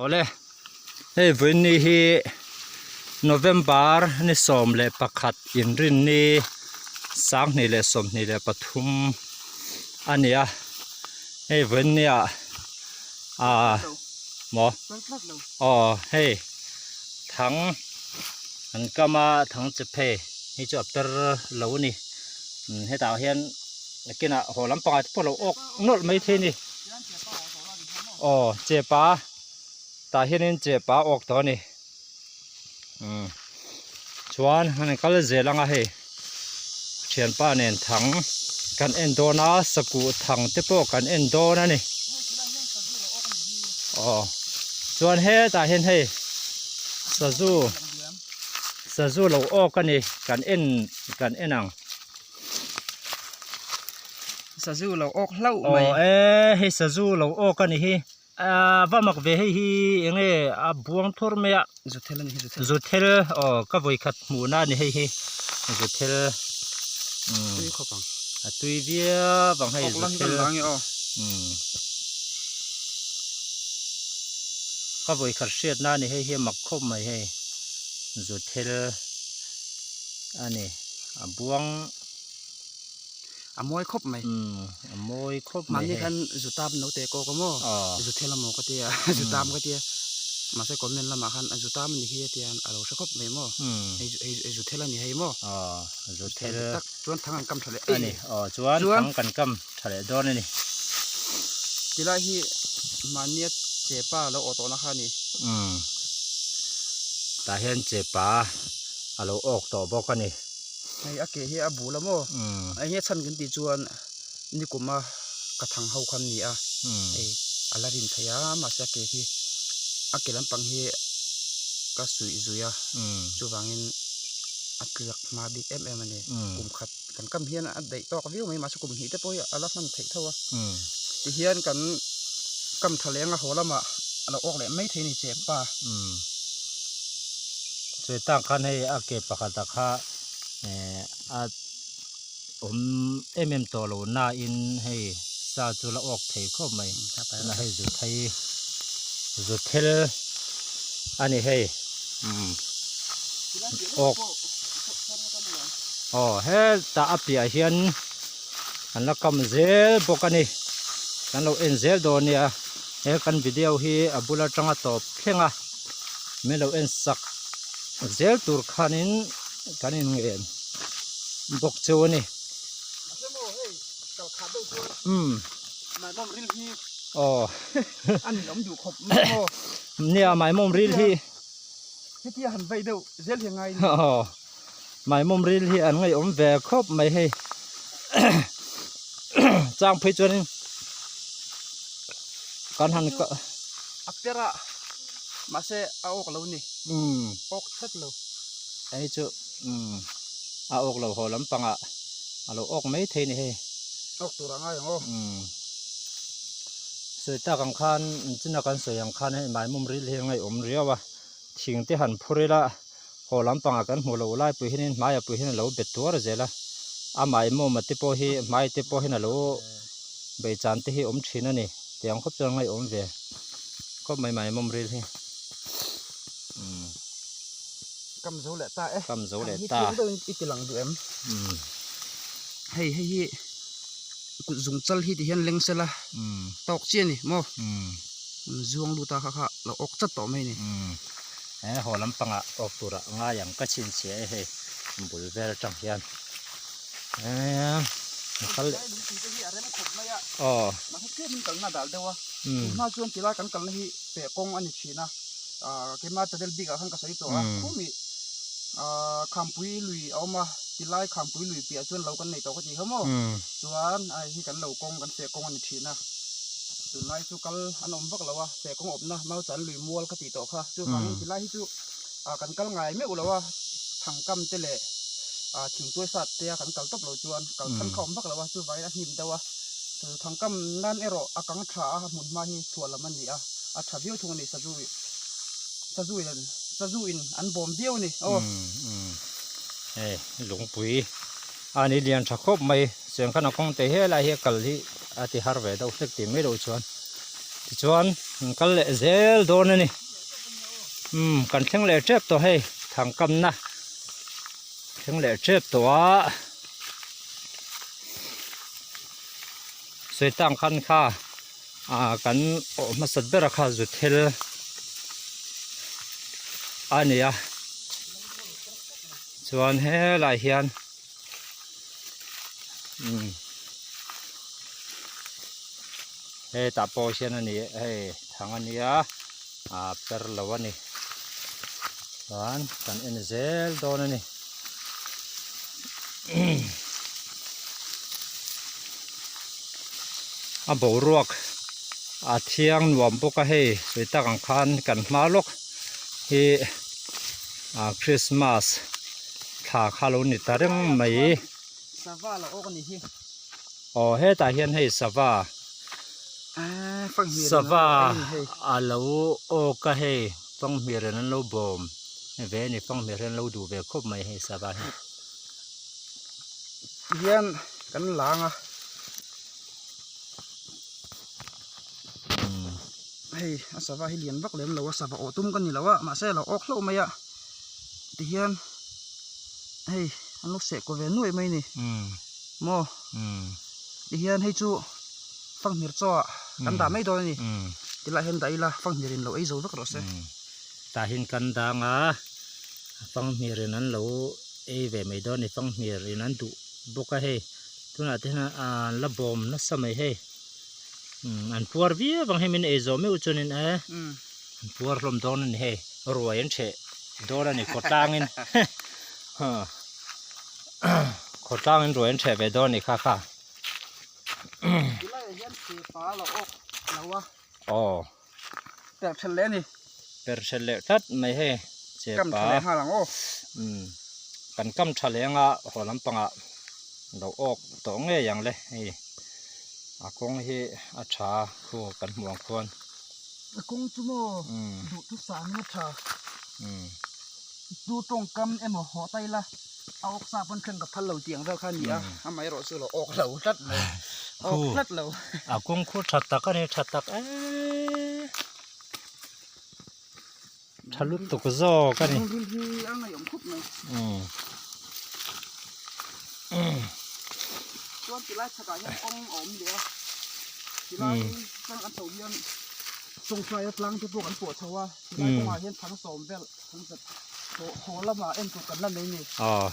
Awle, hei vawiinni hi November ni 11 inrinni 2023 a ni a, hei vawiinni ah ah maw aw hei thang an kam a thang che phei hi chu a per lo a ni hetah hian nakinah haw lampangah te pawh a lo awk nawlh maithei a ni. Aw chepa tah hianin chepa a awk tawh a ni umm chuan an kal zel ang a hei thianpa nen thang kan en dawn a sakuh thang te pawh kan en dawn a ni aw chuan hetah hian hei sazu sazu lo awk a ni kan en kan en ang. Sazu lo awk hlauh mai. Aw e hei sazu lo awk a ni hi ah va mak ve hei hi eng nge a buang thur mai a. Zuthel a ni hi zuthel. Zuthel aw ka vawi khat hmuh na a ni hei hi zuthel umm. Tui khawp ang. A tui viau ang hei zuthel. Awk lam hi kan la ange aw. Umm ka vawi khat hriat na a ni hei hi a mak khawp mai hei zuthel a ni. A buang a mawi khawp mai umm a mawi khawp mai mahni khan zu tam no teh kawk a maw zu thel a maw ka tia zu tam ka tia mahse comment lamah khan zu tam a ni hi a tia a lo hre khawp mai maw hei hei zu thel a ni hei maw aw zu thel tak chuan thang an kam tha leh a ni aw chuan thang kan kam tha leh dawn a ni tilai hi mahnia chepa a lo awh tawhna kha a ni umm tah hian chepa a lo awk tawh bawk a ni. Hei a ke hi a bul a maw? Eng nge chhan kan tih chuan nikuma ka thang ho khan ni a, hei a la rin thei a mahse a ke hi a ke lampang hi ka suih zui a chuvangin a tliak hma bik em em a ni. Kum khat kan kam hian a daih tawk viau mai mahse kum hnih te pawh hi a la hman theih tho a tihian kan kam tha leng a haw lamah a lo awk leh mai thei a ni che pa. Chu tak khan hei a ke pakhat ah kha eh a awm em em tawh lo na in hei sa chu la awk thei khawp mai tunah hei zu thei zu thel a ni hei umm awk aw hetah a piah hian an la kam zel bawk a ni kan lo en zel dawn nia he kan video hi a bul atanga tawp thleng a. Min lo en sak zel tur khanin kan in ngen bawk chu a ni. Umm aw nia maimawm ril hi aw maimawm ril hi an ngaihawm ve khawp mai hei chang phei chuanin kan han ka a per a mahse a awk lo ni umm awk tlat lo hei chu umm a awk lo haw lampangah a lo awk mai thei ni hei awk tur a ngai ang aw umm sawi tak ang khan chuna kan sawi ang khan hei maimawm ril hi a ngaihawm riau a thing te han phur ila haw lampangah kan hmuh loh lai pui hianin hmaiah pui hian a lo bet tuar zel a a maimawm te pawh hi hmai te pawh hian a lo bei chan te hi awm thin a ni tiang khawp chuan ngaihawm ve khawp mai maimawm ril hi umm kam zo leh ta e kam zo leh ta hi i ti lang duh em umm hei hei hi kut zung chal hi ti hian leng sela umm tawk chiah a ni maw umm zuang lut a kha kha lo awk chat tawh mai a ni umm. He haw lampangah awk turah ngai ang ka chhinchhiah e hei bul vel atang hian eee kal leh aw hma chuan tilai kan kalna hi peh kawng a ni thin a keimah channel bik ah khan ka sawi tawh a khumi khampui lui a awm a tilai khampui lui piah chuan lo kan nei tawh ka tih kha maw chuan a hei hi kan lo kawng kan feh kawng a ni thin a tunlai chu kal an awm vak lo a feh kawng awmna mau chan lui mual ka tih tawh kha chuvangin tilai hi chu ah kan kal ngai meuh lo a thangkam te leh ah thingtuai sat te a kan kal tawp lo chuan kal than kha awm vak lo a chuvangin a hnim deuh a thangkam nan erawh a kang tha a hmun hma hi chhuah lam a ni a a tha viau thung a ni sazu sazu in sazu in an bawm viau a ni aw. Hei lungpui a ni lian tha khawp mai chuan khan a kawng te helai hi a kal hi a ti har ve deuh hlek tih mai loh chuan. Tichuan kan kal leh zel dawn a ni. Umm kan thleng leh tep tawh hei thangkamna thleng leh tep tawh a. Sawi tang khan kha ah kan awh hmasat ber a kha zu thil a ni a chuan helai hian umm hetah pawh hian a ni hei thang a nia ah per lo a ni chuan kan en zel dawn a ni. A boruak a thiang nuam bawk a hei sawi tak ang khan kan hma lawk hi ah Christmas thla kha lo ni ta reng mai. Sava lo awk a ni hi. Aw hetah hian hei sava sava a lo awk a hei fanghmir in an lo bawm ve a ni fanghmir hi an lo duh ve khawp mai hei sava hi. Tihian kan lang a hei a sava hi lian vak lem lo a sava awh tum ka ni lo a mahse a lo awk hlauh mai a tihian hei an lo seh kaw ve nuaih mai a ni maw tihian hei chu fanghmir chaw ah kan dah mai dawn a ni tilai hian dah ila fanghmir in lo ei zo vek rawh se. Tah hian kan dang a fanghmir in an lo ei ve mai dawn a ni fanghmir in an duh bawk a hei tunah te hian an la bawm nasa mai hei an puar viau ang hei min ei zawh meuh chuanin e an puar hlawm dawn a ni hei ruai an ṭheh dawn a ni khawtlangin khawtlangin ruai an ṭheh ve dawn a ni kha kha. Tilaiah hian chepa a lo awk lo a. Aw. Per ṭhelh leh a ni. Per ṭhelh leh tlat mai hei chepa. Kam ṭha leh nghal ang aw. Umm kan kam ṭha leh anga haw lampangah lo awk tawh ngei ang le hei a kawng hi a ṭha khu kan hmuh ang khuan. A kawng chu maw duhthusam in a ṭha. Chu tawngkam emaw haw ta ila a awk sa pawn thleng ka phal lo tih ang vel kha a ni a, amaherawh chu lo awk lo tlat mai, awk tlat lo. A kawng khu tha tak a ni, tha tak eee tha lutuk zawk a ni. Kawng ril hi a ngaihawm khawp mai. Chuan tilai chhakah hian kawng a awm leh a, tilai tlang kan chho hian Tawngtaia tlang te pawh kan pawh chho a, tilai kawngah hian thang sawm vel thang zat haw haw lamah en tur kan la nei ni. Aw,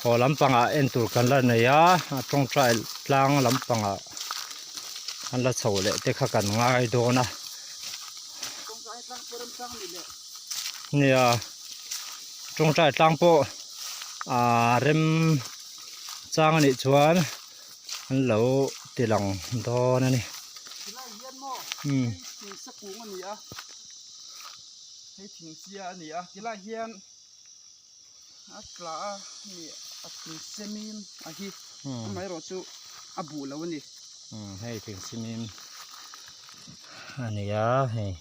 haw lampangah en tur kan la nei a, a tawngtai tlang lampangah an la chho leh te kha kan ngai dawn a. Tawngtai tlang pawh remchang a ni leh. Nia, tawngtai tlang pawh ah remchang a nih chuan an lo ti lang dawn a ni. Tilai hian maw hei thing sa kung a ni a hei thing sia a ni a tilai hian a tla a ni a thing semim a hi amaherawh chu a buh lo a ni. Hei thing semim a ni a hei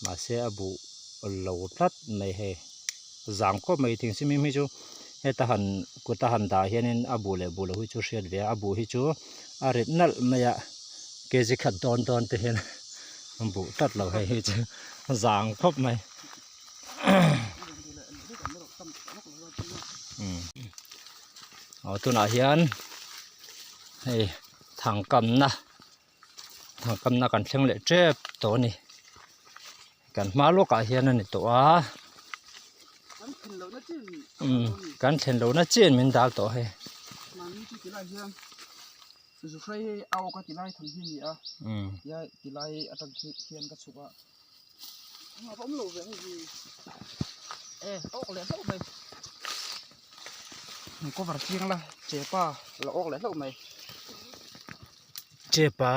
mahse a buh lo tlat mai hei. Zang khawp mai thing simim hi chu heta han kuta han dah hianin a buh leh buh loh hi chu hriat ve a a buh hi chu a rit nalh mai a kg khat dawn dawn te hian a buh tlat lo hei hi chu zang khawp mai aw tunah hian hei thangkamna thangkamna kan thleng leh tep tawh a ni. Kan hma lawkah hian a ni tawh a umm kan thlen lohna chian min dal tawh hei. Umm. Chepa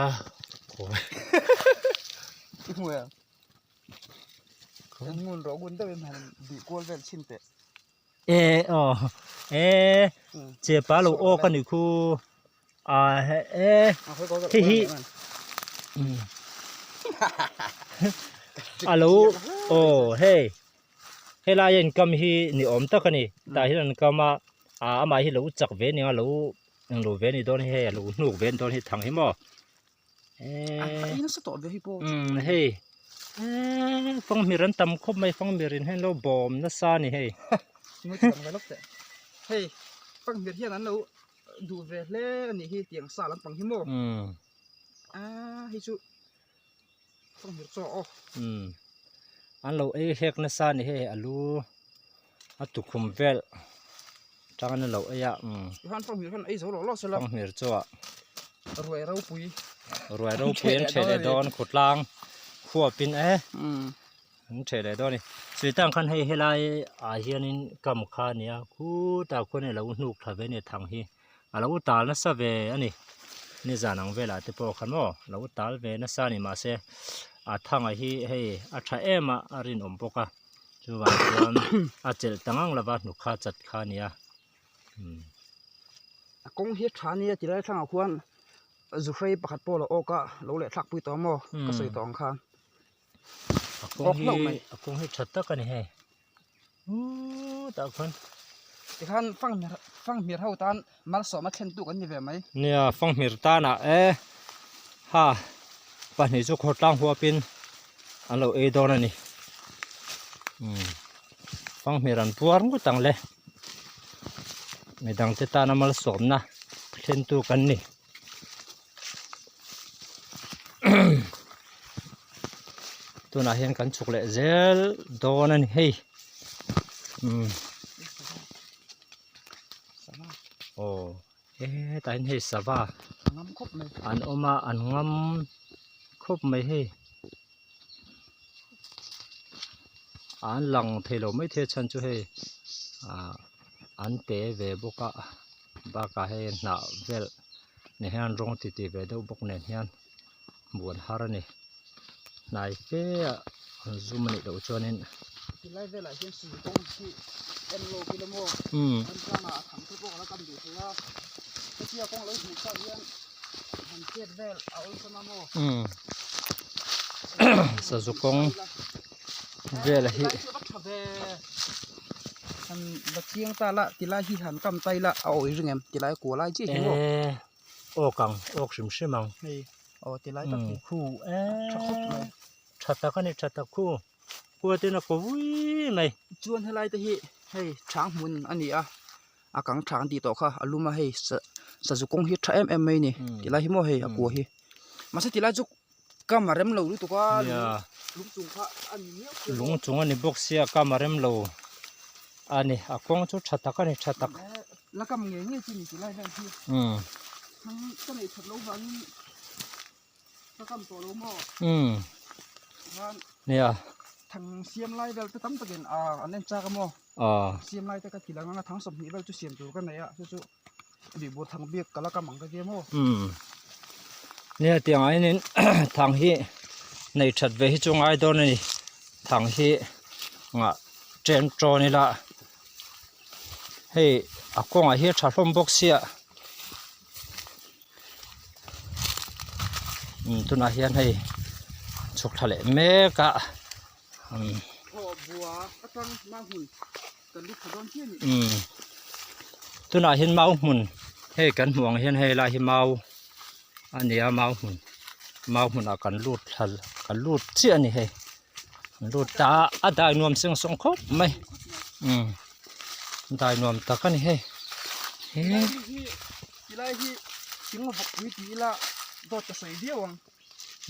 Ngun rawh ngun deuhin han bih kual vel chhin teh. E aw e chepa lo awk a ni khu a e hei hi a lo aw hei helai a inkam hi ni awm tak a ni tah hian an kam a amah hi lo chak ve ania lo englo ve a ni dawn hi hei a lo hnuk ve a ni dawn hi thang hi maw. A ei nasa tawh ve hei pawh. Umm hei eee fanghmir an tam khawp mai fanghmir in hian lo bawm nasa a ni hei. Hei fanghmir hian an lo duh ve hle a nih hi tiang sa lampang hi maw. Umm. Aaa hei chu fanghmir chaw aw. Umm an lo ei hlek nasa a ni hei alu a tukhum vel tang an lo ei a umm. Tichuan fanghmir khan ei zo lo lo sela. Fanghmir chaw ah. Ruai ropui. Ruai ropui an ṭheh leh dawn khawtlang khuapin e. An ṭheh leh dawn a ni. Chutah khan hei helai ah hianin kam kha a ni a khutah khuan a lo hnuk thla ve a ni thang hi a lo tal nasa ve a ni nizan ang velah te pawh khan maw a lo tal ve nasa a ni mahse a thanga hi hei a tha em a a rinawm bawk a chuvang chuan a chelh ta ngang lova hnuk kha chat kha a ni a. A kawng hi a tha nia ti lai thlangah khuan zuhrei pakhat pawh a lo awk a lo leh thlak pui tawh a maw ka sawi tawh ang khan. A kawng hi a kawng hi tha tak a ni hei uuu tah khuan. Tikhan fanghmir fanghmir ho tan malsawm a thlen tu kan ni ve mai. Nia fanghmir tanah e ha pahnih chu khawtlang huapin an lo ei dawn a ni umm fanghmir an puar ngawt ang le midangte tana malsawmna thlen tu kan ni. Tunah hian kan chhuk leh zel dawn a ni hei umm aw hetah hian hei sava an awm a an ngam khawp mai hei an lang thei lo maithei a chhan chu hei ah an te ve bawk a bakah hei hnah vel nen hian rawng ti ti ve deuh bawk nen hian buan har a ni hnai fe ah an zum a nih loh chuanin. Tilai velah hian sui kawng hi en lawk ila maw remchangah a thang te pawh ka la kam duh thei a hetia kawng lo hmuh chhuah hian han chet vel a awlsam a maw sazu kawng vel hi han la chiang ta la tilai hi han kam ta ila a awih ring em tilai kua lai chiah hi maw. Awk ang awk hrim hrim ang hei aw tilai tak hi khu tha khawp mai tha tak a ni tha tak khu khu a tin a kaw vui mai chuan helai te hi hei chang hmun a ni a a kang tha an tih tawh kha a lum a hei sa sazu kawng hi tha em em mai a ni tilai hi maw hei a kua hi mahse tilai chu kam a rem lo lutuk a lung chung kha a ni miau sia lung chung a ni bawk sia kam a rem lo a ni a kawng chu tha tak a ni tha tak la kam ngei ngei chi ni tilai vel hi thang ka neih that loh vangin ka kam tawh lo maw nia thang siam lai vel te tam takin a an en chak a maw siam lai te ka ti lang anga thang 20 vel chu siam tur ka nei a chu chu Bihbur thang biak ka la kam ang ka tia maw? Umm. Nia tiang ah hianin thang hi nei that ve hi chu ngai dawn a ni. Thang hi ngah chen tawn ila hei a kawngah hi a tha hlawm bawk sia. Umm tunah hian hei chhuk thla leh mek a. Umm. Tunah hian mau hmun hei kan hmuh ang hian hei lai hi mau a ni a mau hmun mau hmunah kan lut thla kan lut chiah a ni hei kan lut ta a a dai nuam seng sawng khawp mai umm dai nuam tak a ni hei he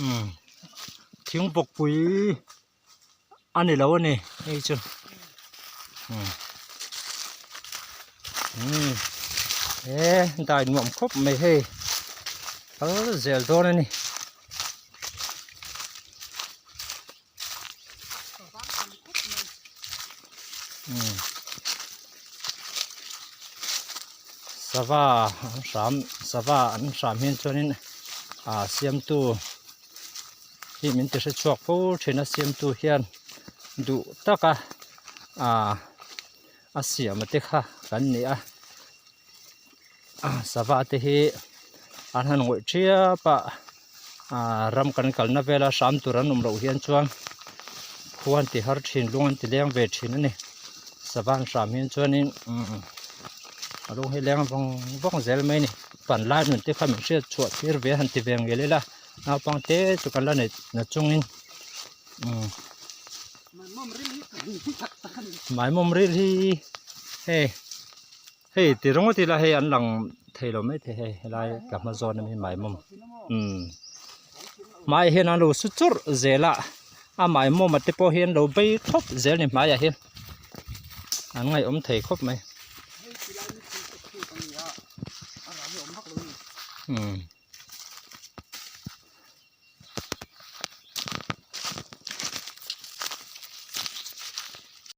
umm thing bawkpui. A ni lo a ni hei chu umm umm he dai nuam khawp mai hei kal zel dawn a ni. Umm sava an hram sava an hram hian chuanin ah siamtu. Hi min ti hre chhuak fo thin a siamtu hian duh taka ah a siam te kha kan ni a sava te hi an han ngawih thiap a ah ram kan kalna vela hram tur an awm loh hian chuan khua an ti har thin lung an ti leng ve thin a ni sava an hram hian chuanin umm a lung hi leng vawng vawng zel mai a ni panlai nun te kha min hriat chhuah tir ve a han ti ve ngel ila. Naupang te chu kan la nei na chungin umm Maimawm ril hi hei hei ti ringawt ila hei an lang thei lo maithei hei helai ka hma zawn ami maimawm umm hmaiah hian an lo su churh zel a a maimawm a te pawh hi an lo bei thlawp zel a ni hmaiah hian an ngaihawm thei khawp mai umm.